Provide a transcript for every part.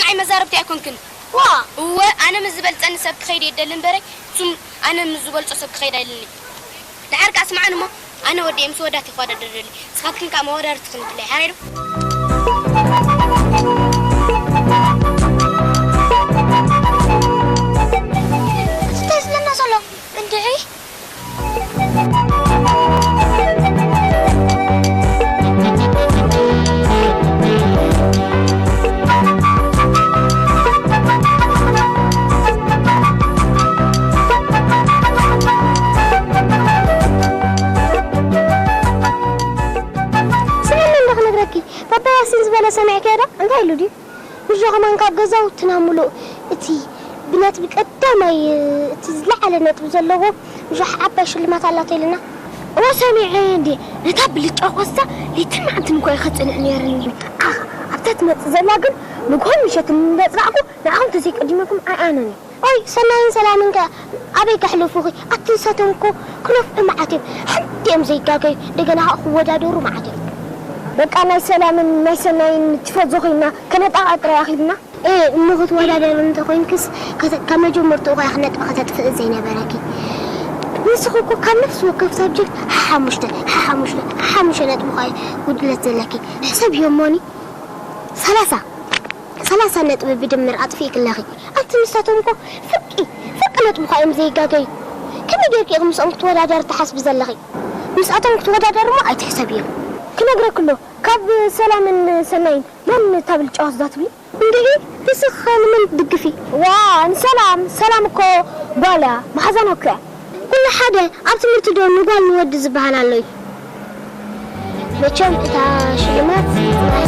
ኣይ መዛረብቲ ኣይኮንክን። ዋ! እወ፣ ኣነ ምስ ዝበልጸኒ ሰብ ክኸይድ እየ ደሊ እምበረይ፣ እሱም ኣነ ምስ ዝበልጾ ሰብ ክኸይድ ኣይደልን። ደሓር ከኣ ስምዓኒ እሞ፣ ኣነ ወዲ እየ ምስ ወዳት ይኸዳ ደደሊ። ንስኻትክን ከኣ መወዳድርቲ ክንድለይ፣ ሓረይ ዶ? እንታይ ዝብለና ዘሎ? እንድዒ? ስምዒኒ እንዶ ክነግረኪ፣ ፓፓ ያሲን ዝበለ ሰሚዕክዮ ዶ? እንታይ ኢሉ ድዩ? ብርዞ ከማን ካብ ገዛውትና ምሉእ እቲ ብነጥቢ ቀዳማይ፣ እቲ ዝለዓለ ነጥቢ ዘለዎ ብዙሕ ዓባይ ሽልማት ኣላቶ ኢልና። እወ ሰሚዐ እንዴ፣ ነታ ብልጫ ኮስታ ለይትን መዓልትን እኮ እየ ከጽንዕ ነይርኒ። ኣኽ፣ ኣብታ ትመጽእ ዘላ ግን ንግሆን ምሸትን እንዳጽናዕኩ ንዓኹም ተዘይቀዲመኩም ኣይኣነን እየ። ኦይ፣ ሰናይን ሰላምን ከ ኣበይ ከሕልፉኺ? ኣቲ ንሳቶም እኮ ክነፍዑ መዓት እዮም። ሓንቲ እዮም ዘይጋገዩ፣ እንደገና ከኣ ክወዳደሩ መዓት እዮም። በቃ ናይ ሰላምን ናይ ሰናይን ቲፎዞ ኮይና ከነጣቕዕ ጥራይ ኣኺልና። ኤ፣ እሞ ክትወዳደሪ እንተኾይንክስ፣ ከተ-፣ ካብ መጀመርትኡ እኮ ኢኺ ነጥቢ ከተጥፍኢ ዘይነበረኪ። ንስኺ እኮ ካብ ነፍሲ ወከፍ ሳብጀክት ሓሓሙሽተ፣ ሓሓሙሽተ፣ ሓሓሙሽተ ነጥቢ እኮ እዩ ጉድለት ዘለኪ። ሕሰብዮ እሞኒ፣ ሰላሳ፣ ሰላሳ ነጥቢ ብድምር ኣጥፊእኪ ኣለኺ። ኣንቲ ንሳቶም እኮ ፍርቂ፣ ፍርቂ ነጥቢ እኳ እዮም ዘይጋገዩ። ከመይ ጌርኪ ኢኺ ምስኦም ክትወዳደሪ ትሓስቢ ዘለኺ? ምስኣቶም ክትወዳደሪ እሞ ኣይትሕሰብዮም። ክነግረኪ ኣሎ፣ ካብ ሰላምን ሰናይን መን እታ ብልጫ ወስዳ ትብሊ? እንድዒ፣ ንስኺ ኸ ንመን ትድግፊ? ዋ፣ ንሰላም፣ ሰላም እኮ ጓል እያ፣ መሓዛና እኮ እያ። ኩሉ ሓደ፣ ኣብ ትምህርቲ ዶ ንጓል ንወዲ ዝበሃል ኣሎ እዩ? መቸም እታ ሽልማት ጥራሕ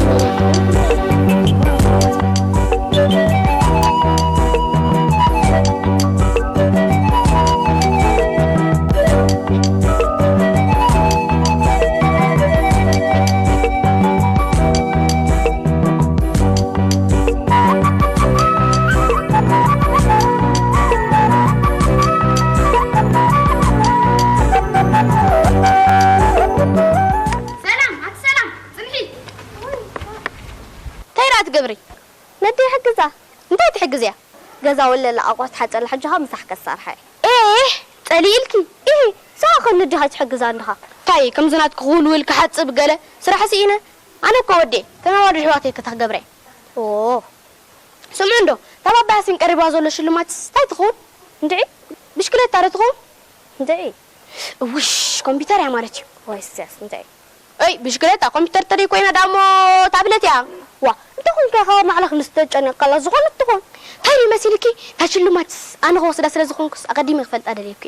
ሰላም፣ ኣቲ ሰላም፣ ጽንሒ። እንታይ ደኣ ትገብሪ? ነደይ ሕግዛ። እንታይ ትሕግዝያ? ገዛ ወለላ ኣቑሑት ሓጸላ ሕጂ ኸኣ ምሳሕ ከሳርሓ እየ። ኤህ! ጸሊኢልኪ? ኢሂ! ንስኻ ኸ ነደኻ ትሕግዛ እንድኻ? እንታይ፣ ከምዚ ናትኪ ክውልውል፣ ክሓጽብ ገለ ስራሕ ስኢነ? ኣነ እኮ ወዴ፣ ተናዋዲ ኣሕዋተይ ከ እንታይ ክገብራ እየ? ኦ። ስምዑ እንዶ፣ እታ ባባ ያሲን ቀሪባ ዘሎ ሽልማትስ እንታይ ትኸውን? እንድዒ፣ ብሽክለታ ዶ ትኸውን? እንድዒ። እውሽ፣ ኮምፒተር እያ ማለት እዩ። ወይ እስያስ፣ እንድዒ። እይ፣ ብሽክለታ፣ ኮምፒተር ተደይ ኮይና ዳሞ ታብለት እያ። ዋ፣ እንተ ኾንካ ካብ ማዕለኽ ንስተጨነቅ ከላ ዝኾነት ትኾን። እንታይ እዩ መሲልኪ? እታ ሽልማትስ ኣነ ክወስዳ ስለ ዝኾንኩስ ኣቐዲመ ክፈልጣ ደልየኩ።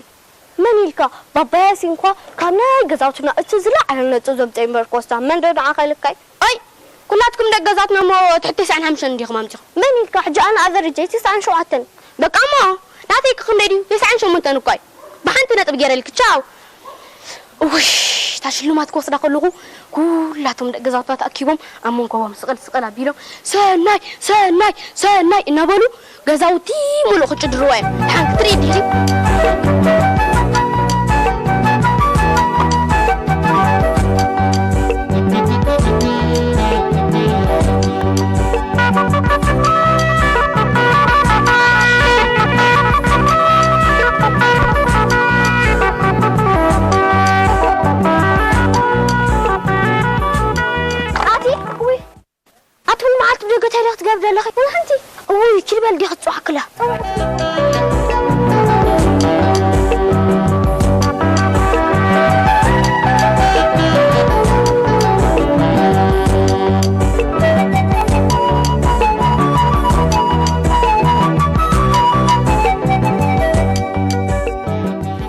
መን ኢልካ? ባባ ያሲን እኳ ካብ ናይ ገዛውትና እቲ ዝለዓለ ነጥቢ ዘምጽእ እምበር ኮስታ መን ዶ ንዓኻ ኢልካይ? ኣይ፣ ኩላትኩም ደቂ ገዛትና እሞ ትሕቲ ተስዓን ሓሙሽተን እንዲኹም ኣምጺኹም። መን ኢልካ? ሕጂ ኣነ ኣቨሬጀይ ተስዓን ሸውዓተን። በቃ እሞ፣ ናተይ ከ ክንደይ ድዩ? ተስዓን ሸሞንተን እኮ እዩ። ብሓንቲ ነጥቢ ገይረልኪ፣ ቻው። እውሽ፣ እታ ሽልማት ክወስዳ ከለኹ፣ ኩላቶም ደቂ ገዛውትና ተኣኪቦም ኣብ መንኮቦም ስቕል ስቕል ኣቢሎም፣ "ሰናይ፣ ሰናይ፣ ሰናይ" እናበሉ፣ ገዛውቲ ሙሉእ ክጭድርዋ እዮም። ደሓን ክትርኢ ዲኺ? ኣቲ፣ ውይ። ኣቲ፣ ኩሉ መዓልቲ ብደገ እንታይ ኢኺ ክትገብሪ ዘለኺ? ወላ ሓንቲ። እውይ፣ ችል በል ዲኺ ትጽዋዕክላ።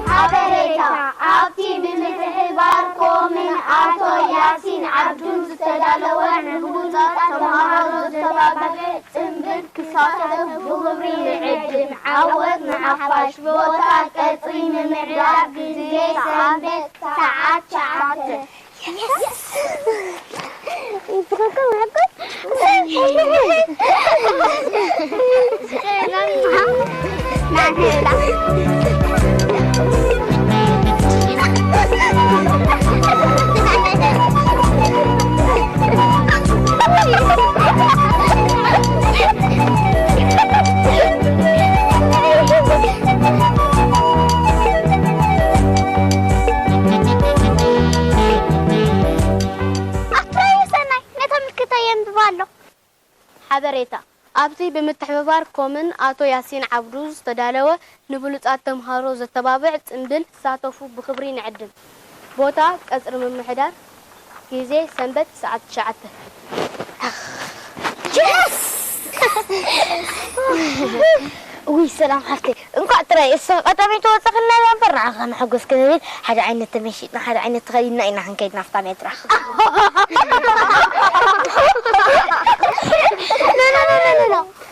ሓበሬታ፣ ኣብቲ ብምትሕብባር ኮምን ኣቶ ያሲን ዓብዱን ዝተዳለወ ንህቡጻት ተመሃሮ ዘተባብዕ ጽምብል ክሳተፍ ብኽብሪ ንዕድም። ዓወት ንሓፋሽ! ቦታ ቀጽሪ ንምዕዳግ ግዜ ሰንበት ሰዓት ትሽዓተ። ሓበሬታ። ኣብቲ ብምትሕብባር ኮምን ኣቶ ያሲን ዓብዱ ዝተዳለወ ንብሉጻት ተምሃሮ ዘተባብዕ ጽምብል ክትሳተፉ ብኽብሪ ንዕድም። ቦታ ቀጽሪ ምምሕዳር፣ ግዜ ሰንበት ሰዓት ትሽዓተ። ውይ ሰላም ሓፍተይ፣ እንኳዕ ጥራይ እሳ ቀዳመይቲ ወፀኽልና እያ እምበር፣ ንዓኻ ንሐጎስ ክንብል ሓደ ዓይነት ተመሺጥና ሓደ ዓይነት ተኸዲንና ኢና ክንከይድ ናብታ መድረኽ።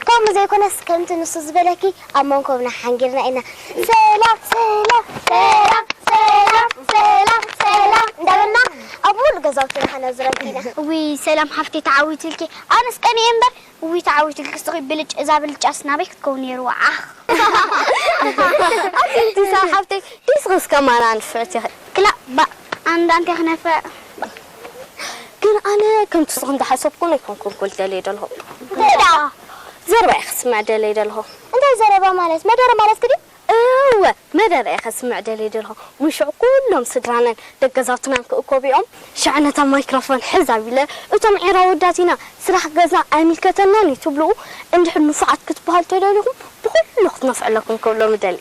ከምኡ ዘይኮነስ ከምቲ ንሱ ዝበለኪ ኣብ መንኮብና ሓንጊርና ኢና ሰላም ሰላም ሰላም ሰላም ሰላም ሰላም እንዳበልና ኣብ ሙሉእ ገዛውትና ከነዝረግ ኢና። ውይ ሰላም ሓፍተይ ተዓዊትልኪ። ኣነስ ቀንየ እምበር ውይ ተዓዊትልኪ እስኺ ብልጭ እዛ ብልጫስ ናበይ ክትከውን ነይርዋ ዓኽ። ኣቲ እንቲሳ ሓፍተይ ዲስኺስ ከማና ንፍዕቲ ኢኺ። ክላእ ባእ ኣንዳ እንታይ ክነፍዕ። ግን ኣነ ከምቲ ስኹም ዝሓሰብኩን ኣይኮንኩን ክብል ደልየ ደለኹ። እንታይ ደኣ? ዘረባ እየ ክስምዕ ደልየ ደለኹ። እንታይ ዘረባ ማለት? መደረ ማለት ክዲ? እወ መደረ እየ ከስምዕ ደልየ ደለኹ። ምሽዕ ኩሎም ስድራናን ደገዛውትናን ክእኮቡ እዮም። ሽዕ ነታ ማይክሮፎን ሕዝ ኣቢለ እቶም ዒራ ወዳት ኢና ስራሕ ገዛ ኣይምልከተናን እዩ ትብልኡ። እንድሕር ንፉዓት ክትበሃሉ ተደሊኹም ብኹሉ ክትነፍዕለኩም ክብሎም እደሊ።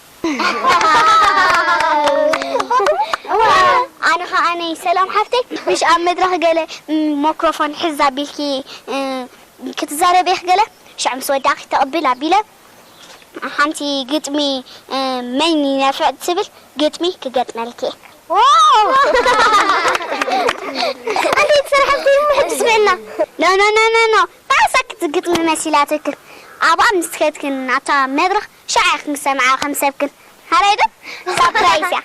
ኣነ ኸኣ ነይ ሰላም ሓፍተይ ምሽ ኣብ መድረኽ ገለ ማይክሮፎን ሕዝ ኣቢልኪ ክትዛረቢ ኢኺ ገለ ሽዕ ምስ ወዳእኺ ተቕብል ኣቢለ ሓንቲ ግጥሚ መን ይነፍዕ ትብል ግጥሚ ክገጥመልኪ እየ። ኣንተ ትሰርሐ ብትይ ምሕድስ በልና። ኖ ኖ ኖ ኖ ኖ ባዕሳኪ ትግጥሚ መሲላትክን ኣብኣ ምስ ከድክን ኣብታ መድረኽ ሽዓ ኢኽን ክሰምዓ ከም ሰብክን ሃራይ ዶ ሳፕራይዝ እያ።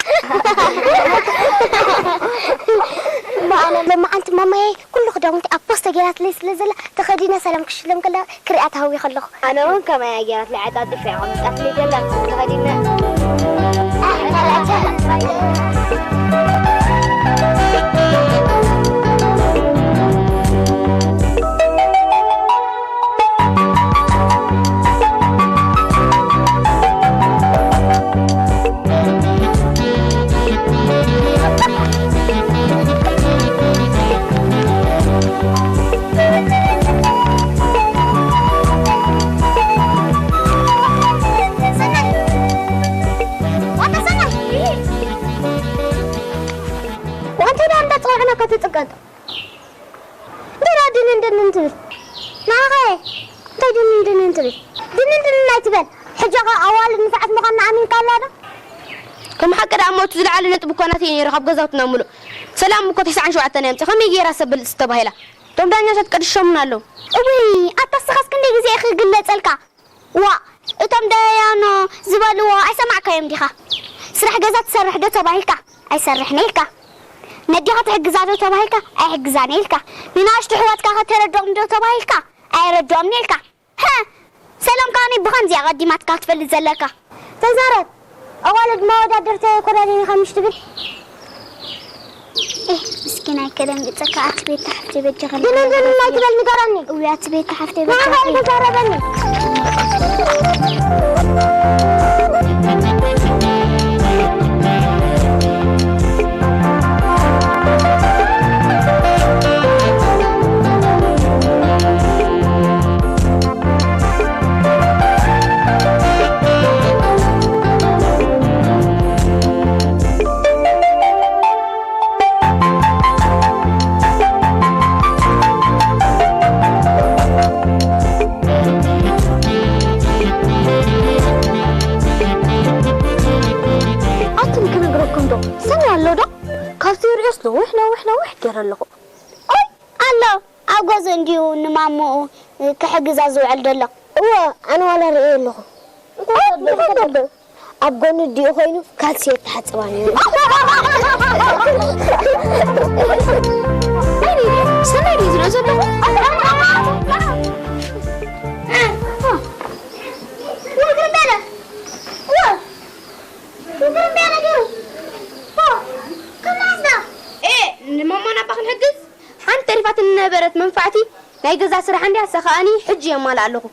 እሞ ኣነ ሎማዓንቲ ማማየይ ኩሉ ክዳውንቲ ኣብ ፖስተ ገይራትለይ ስለ ዘላ ተኸዲነ ሰላም ክሽለም ከላ ክሪኣ ተሃዊኸ ኣለኹ። ኣነ እውን ከምኣ እያ ገይራትለይ ዓጣጢፈ እያ ኣቐሚጣትለይ ዘላ ተኸዲነ። ዋንተ ዳ እንዳጸውዕና ከተጽቀጥ። ደራ ድንን ድንን ትብል። ንዓኸ እንታይ ድንን ድንን ትብል? ድንን ድንን ኣይትበል። ሕጂ ኸ ኣዋልድ ንፍዓት ምዃንና ኣሚንካ ኣላ ዶ? ከም ሓቂ ደኣ እሞ እቲ ዝለዓለ ነጥቢ እኮ ናተይ እዩ ነይሩ ካብ ገዛውትና ምሉእ። ሰላም እኮ ተስዓን ሸውዓተን እያ ኣምጺኣ። ከመይ ገይራ ሰብ ብልጽቲ ተባሂላ? እቶም ዳኛታት ቀዲሾምና ኣለዉ። እውይ ኣታ እስኻስ ክንደይ ግዜ እየ ክግለጸልካ? ዋእ እቶም ደያኑ ዝበልዎ ኣይሰማዕካዮምን ዲኻ? ስራሕ ገዛ ትሰርሕ ዶ ተባሂልካ ኣይሰርሕን ኢልካ። ነዴኻ ትሕግዛ ዶ ተባሂልካ ኣይሕግዛን ኢልካ። ንንኣሽቱ ኣሕዋትካ ከ ተረድኦም ዶ ተባሂልካ ኣየረድኦምን ኢልካ። ሃ! ሰላም ከኣ ብኸምዚ እያ ቀዲማትካ ክትፈልጥ ዘለካ። ተዛረብ! ኣዋልድ መወዳድርቲ ኣይኮናን ኢኻ ምሽ ትብል? ኤህ ምስኪናይ ከደንግጸካ ኣቲ ቤት ሓፍተይ በጃኺ። ግን እንድን ናይ ትበል ንገረኒ። እውይ ኣቲ ቤት ሓፍተይ ንዓኻ በጃኺ። ኣይተዛረበኒ። ኣቱም ክነግረኩም ዶ ሰኒ ኣሎ ዶ? ካብቲ ይርእዮስ ነዊሕ ነዊሕ ነዊሕ ገይረ ኣለኹ። ኦይ ኣሎ ኣብ ገዝኡ እንድዩ ንማምኡ ክሕግዛ ዝውዕል ዘሎ። እወ ኣነ ዋላ ርእየ ኣለኹ። እንታይ ክገብር? ኣብ ጎኑ ኣዲኡ ኮይኑ ካልሲ የተሓጽባ ነይሩ። ሰናይ ድዩ ዝርኢ ዘለኹ? ሓንቲ ተሪፋትኒ ነበረት መንፋዕቲ ናይ ገዛ ስራሕ እንድያ፣ እሳ ኸኣኒ ሕጂ የማልኣ ኣለኹ።